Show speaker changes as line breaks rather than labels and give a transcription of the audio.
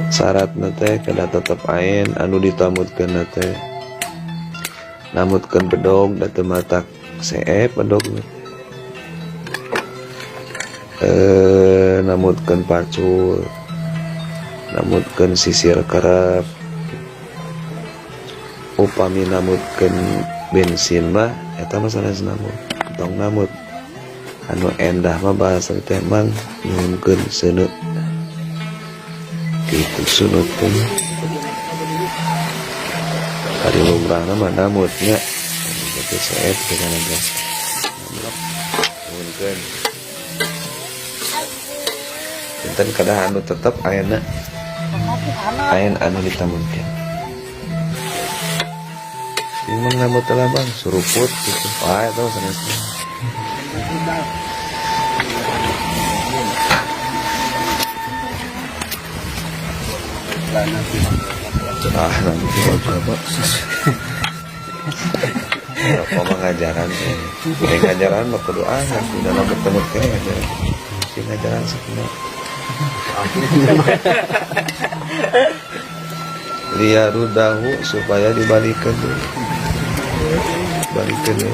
Syaratna teh kedah tetep aen anu ditamutkeun teh namutkeun bedog da teu matak seep bedogna, namutkeun pacul, namutkeun sisir kerep. Upami namutkeun bensin mah eta mah sanes namut. Tong namut anu endah mah bahasa teh mang nyuhunkeun seuneu gitu, sunut teh. Ari lumrahna mah namutnya berarti seep dengan aja nyuhunkeun. Punten, kedah anu tetep ayana ayan anu ditamutkeun. Ini ngamut lah, Bang, suruput gitu. Wah, itu sanesna. Ah, nanti coba. Apa mah ngajaran eh. Ngajaran mah kudu ah dalam bertemu kene ngajaran. Si ngajaran sakumaha. Liyarudahu supaya dibalikan dulu. Balikan.